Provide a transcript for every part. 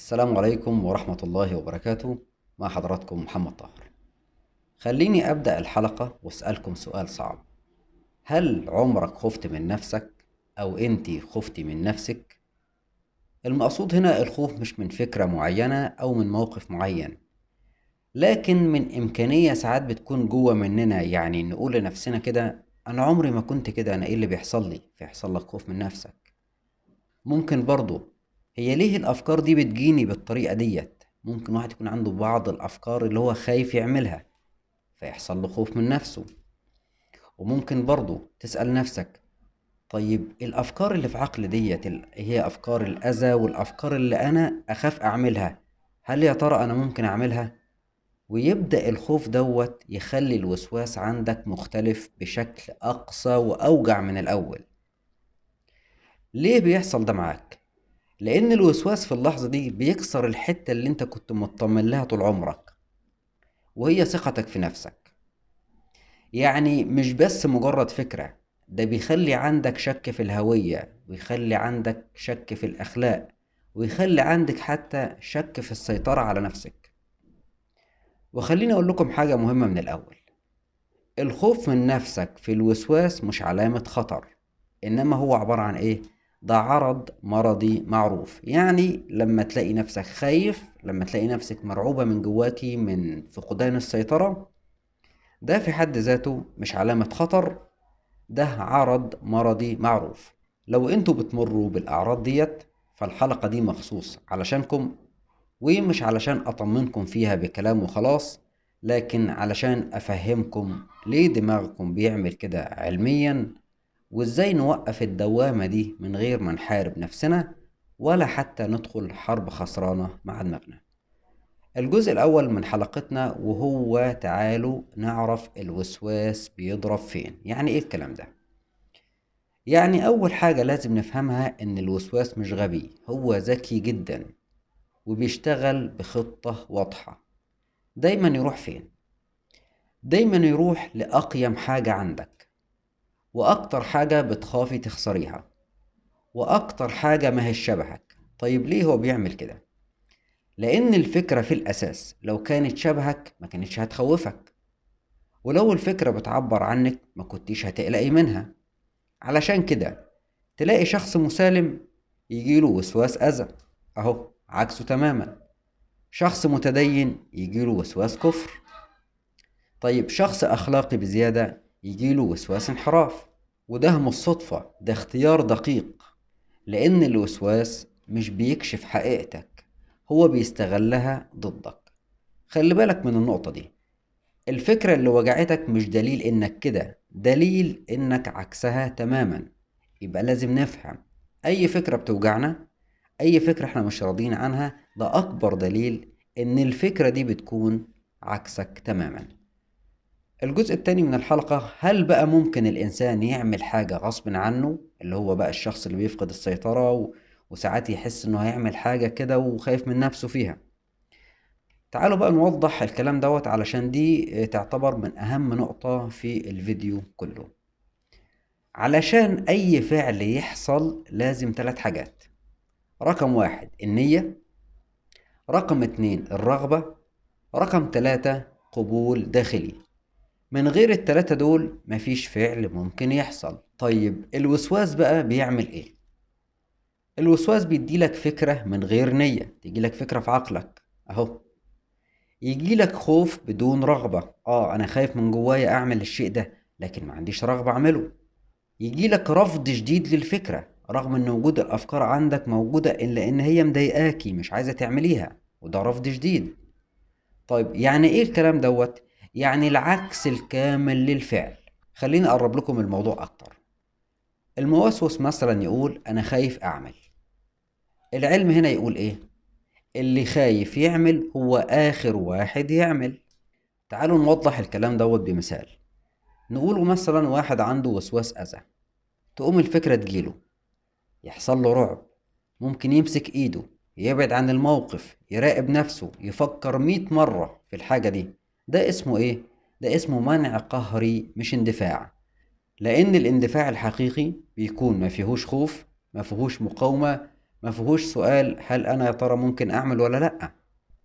السلام عليكم ورحمة الله وبركاته. مع حضراتكم محمد طاهر. خليني أبدأ الحلقة وأسألكم سؤال صعب. هل عمرك خفت من نفسك أو أنتي خفتي من نفسك؟ المقصود هنا الخوف مش من فكرة معينة أو من موقف معين، لكن من إمكانية ساعات بتكون جوه مننا. يعني نقول لنفسنا كده، أنا عمري ما كنت كده، أنا إيه اللي بيحصل لي؟ فيحصل لك خوف من نفسك. ممكن برضو هي ليه الأفكار دي بتجيني بالطريقة ديت؟ ممكن واحد يكون عنده بعض الأفكار اللي هو خايف يعملها فيحصل له خوف من نفسه. وممكن برضو تسأل نفسك، طيب الأفكار اللي في عقلي ديت هي أفكار الأذى والأفكار اللي أنا أخاف أعملها، هل يا ترى أنا ممكن أعملها؟ ويبدأ الخوف دوت يخلي الوسواس عندك مختلف بشكل أقصى وأوجع من الأول. ليه بيحصل ده معاك؟ لأن الوسواس في اللحظة دي بيكسر الحتة اللي انت كنت مطمن لها طول عمرك، وهي ثقتك في نفسك. يعني مش بس مجرد فكرة، ده بيخلي عندك شك في الهوية، ويخلي عندك شك في الأخلاق، ويخلي عندك حتى شك في السيطرة على نفسك. وخليني أقول لكم حاجة مهمة من الأول، الخوف من نفسك في الوسواس مش علامة خطر، إنما هو عبارة عن إيه؟ ده عرض مرضي معروف. يعني لما تلاقي نفسك خايف، لما تلاقي نفسك مرعوبة من جواكي من فقدان السيطرة، ده في حد ذاته مش علامة خطر، ده عرض مرضي معروف. لو انتوا بتمروا بالأعراض ديت فالحلقة دي مخصوص علشانكم، ومش علشان أطمنكم فيها بكلام وخلاص، لكن علشان أفهمكم ليه دماغكم بيعمل كده علميا، وإزاي نوقف الدوامة دي من غير ما نحارب نفسنا ولا حتى ندخل حرب خسرانة مع دماغنا. الجزء الأول من حلقتنا وهو تعالوا نعرف الوسواس بيضرب فين. يعني إيه الكلام ده؟ يعني أول حاجة لازم نفهمها إن الوسواس مش غبي، هو ذكي جدا وبيشتغل بخطة واضحة. دايما يروح فين؟ دايما يروح لأقيم حاجة عندك، وأكتر حاجة بتخافي تخسريها، وأكتر حاجة ما هي شبهك. طيب ليه هو بيعمل كده؟ لأن الفكرة في الأساس لو كانت شبهك ما كانتش هتخوفك، ولو الفكرة بتعبر عنك ما كنتيش هتقلقي منها. علشان كده تلاقي شخص مسالم يجيله وسواس أذى، أهو عكسه تماما. شخص متدين يجيله وسواس كفر. طيب شخص أخلاقي بزيادة يجيله وسواس انحراف. وده مش صدفة، ده اختيار دقيق، لأن الوسواس مش بيكشف حقيقتك، هو بيستغلها ضدك. خلي بالك من النقطة دي. الفكرة اللي وجعتك مش دليل إنك كده، دليل إنك عكسها تماما. يبقى لازم نفهم أي فكرة بتوجعنا، أي فكرة احنا مش راضيين عنها، ده أكبر دليل إن الفكرة دي بتكون عكسك تماما. الجزء التاني من الحلقة، هل بقى ممكن الإنسان يعمل حاجة غصب عنه؟ اللي هو بقى الشخص اللي بيفقد السيطرة وساعات يحس إنه هيعمل حاجة كده وخايف من نفسه فيها. تعالوا بقى نوضح الكلام دوت، علشان دي تعتبر من أهم نقطة في الفيديو كله. علشان أي فعل يحصل لازم 3 حاجات. رقم 1 النية، رقم 2 الرغبة، رقم 3 قبول داخلي. من غير ال3 دول مفيش فعل ممكن يحصل. طيب الوسواس بقى بيعمل ايه؟ الوسواس بيديلك فكرة من غير نية، تجيلك فكرة في عقلك اهو، يجيلك خوف بدون رغبة، انا خايف من جوايا اعمل الشيء ده لكن ما عنديش رغبة اعمله. يجيلك رفض شديد للفكرة رغم ان وجود الافكار عندك موجودة الا ان هي مضايقاكي مش عايزة تعمليها، وده رفض شديد. طيب يعني ايه الكلام دوت؟ يعني العكس الكامل للفعل. خليني اقرب لكم الموضوع اكتر. الموسوس مثلا يقول انا خايف اعمل. العلم هنا يقول ايه؟ اللي خايف يعمل هو اخر واحد يعمل. تعالوا نوضح الكلام دوت بمثال. نقوله مثلا واحد عنده وسواس اذى، تقوم الفكرة تجيله، يحصل له رعب، ممكن يمسك ايده، يبعد عن الموقف، يراقب نفسه، يفكر 100 مرة في الحاجة دي. ده اسمه ايه؟ ده اسمه منع قهري مش اندفاع. لان الاندفاع الحقيقي بيكون ما فيهوش خوف، ما فيهوش مقاومة، ما فيهوش سؤال هل أنا يا ترى ممكن أعمل ولا لأ،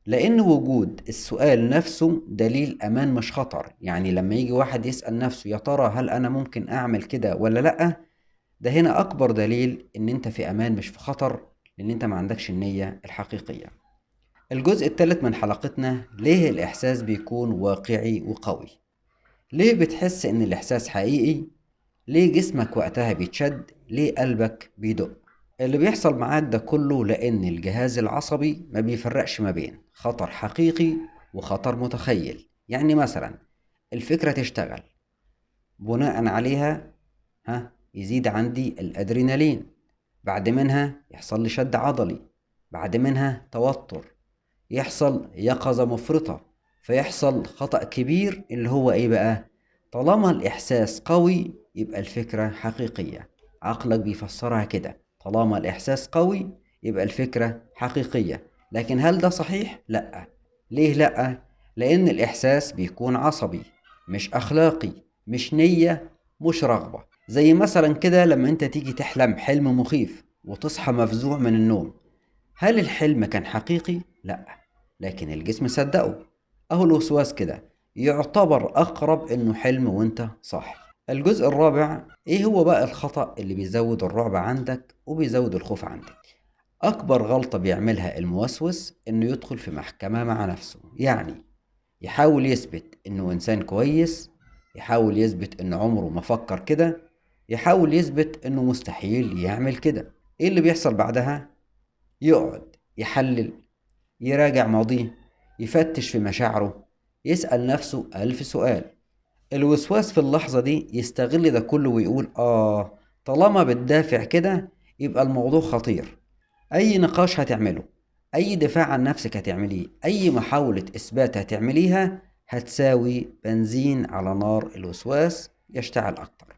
لأن وجود السؤال نفسه دليل أمان مش خطر. يعني لما يجي واحد يسأل نفسه يا ترى هل أنا ممكن أعمل كده ولا لأ، ده هنا أكبر دليل إن أنت في أمان مش في خطر، لأن أنت ما عندكش النية الحقيقية. الجزء الثالث من حلقتنا، ليه الإحساس بيكون واقعي وقوي؟ ليه بتحس إن الإحساس حقيقي؟ ليه جسمك وقتها بيتشد؟ ليه قلبك بيدق؟ اللي بيحصل معاك ده كله لأن الجهاز العصبي ما بيفرقش ما بين خطر حقيقي وخطر متخيل. يعني مثلا الفكرة تشتغل بناء عليها يزيد عندي الأدرينالين، بعد منها يحصل لي شد عضلي، بعد منها توتر، يحصل يقظة مفرطة، فيحصل خطأ كبير اللي هو ايه بقى؟ طالما الإحساس قوي يبقى الفكرة حقيقية. عقلك بيفسرها كده، طالما الإحساس قوي يبقى الفكرة حقيقية. لكن هل ده صحيح؟ لأ. ليه لأ؟ لأن الإحساس بيكون عصبي مش أخلاقي، مش نية، مش رغبة. زي مثلا كده لما انت تيجي تحلم حلم مخيف وتصحى مفزوع من النوم، هل الحلم كان حقيقي؟ لأ، لكن الجسم صدقه. اهو الوسواس كده يعتبر اقرب انه حلم وانت صاحي. الجزء الرابع، ايه هو بقى الخطأ اللي بيزود الرعب عندك وبيزود الخوف عندك؟ اكبر غلطة بيعملها الموسوس انه يدخل في محكمة مع نفسه. يعني يحاول يثبت انه انسان كويس، يحاول يثبت ان عمره ما فكر كده، يحاول يثبت انه مستحيل يعمل كده. ايه اللي بيحصل بعدها؟ يقعد يحلل، يراجع ماضيه، يفتش في مشاعره، يسأل نفسه 1000 سؤال. الوسواس في اللحظة دي يستغل ده كله ويقول طالما بتدافع كده يبقى الموضوع خطير. أي نقاش هتعمله، أي دفاع عن نفسك هتعمليه، أي محاولة إثبات هتعمليها هتساوي بنزين على نار الوسواس يشتعل أكتر.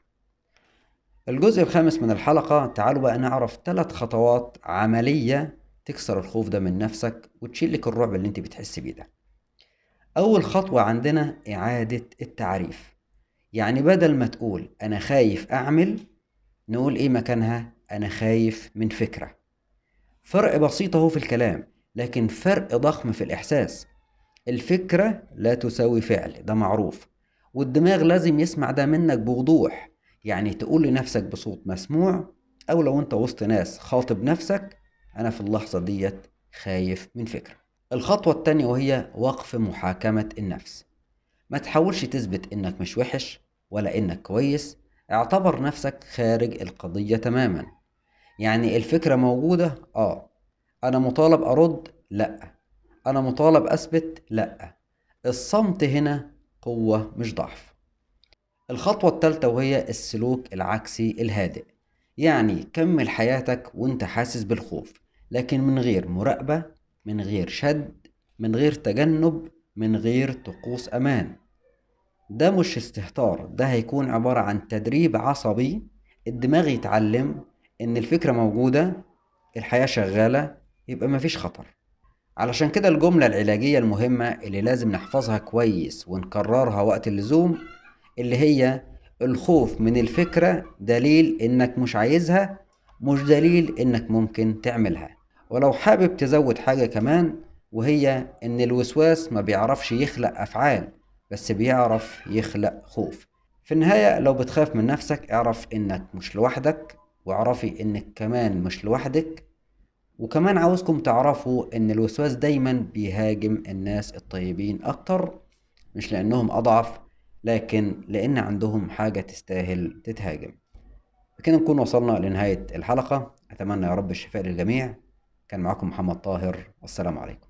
الجزء الخامس من الحلقة، تعالوا بقى نعرف 3 خطوات عملية تكسر الخوف ده من نفسك وتشيل لك الرعب اللي انت بتحس بيه ده. أول خطوة عندنا إعادة التعريف. يعني بدل ما تقول أنا خايف أعمل، نقول إيه مكانها؟ أنا خايف من فكرة. فرق بسيط اهو في الكلام، لكن فرق ضخم في الإحساس. الفكرة لا تساوي فعل، ده معروف، والدماغ لازم يسمع ده منك بوضوح. يعني تقول لنفسك بصوت مسموع، أو لو أنت وسط ناس خاطب نفسك، أنا في اللحظة ديت خايف من فكرة. الخطوة التانية وهي وقف محاكمة النفس. ما تحاولش تثبت إنك مش وحش ولا إنك كويس، اعتبر نفسك خارج القضية تماما. يعني الفكرة موجودة، أنا مطالب أرد؟ لأ. أنا مطالب أثبت؟ لأ. الصمت هنا قوة مش ضعف. الخطوة التالتة وهي السلوك العكسي الهادئ. يعني كمل حياتك وانت حاسس بالخوف، لكن من غير مراقبة، من غير شد، من غير تجنب، من غير طقوس أمان. ده مش استهتار، ده هيكون عبارة عن تدريب عصبي. الدماغ يتعلم إن الفكرة موجودة، الحياة شغالة، يبقى مفيش خطر. علشان كده الجملة العلاجية المهمة اللي لازم نحفظها كويس ونكررها وقت اللزوم، اللي هي الخوف من الفكرة دليل إنك مش عايزها، مش دليل إنك ممكن تعملها. ولو حابب تزود حاجة كمان، وهي إن الوسواس ما بيعرفش يخلق أفعال، بس بيعرف يخلق خوف. في النهاية لو بتخاف من نفسك اعرف إنك مش لوحدك، واعرفي إنك كمان مش لوحدك. وكمان عاوزكم تعرفوا إن الوسواس دايما بيهاجم الناس الطيبين أكتر، مش لأنهم أضعف، لكن لأن عندهم حاجة تستاهل تتهاجم. بكده نكون وصلنا لنهاية الحلقة. أتمنى يا رب الشفاء للجميع. كان معكم محمد طاهر، والسلام عليكم.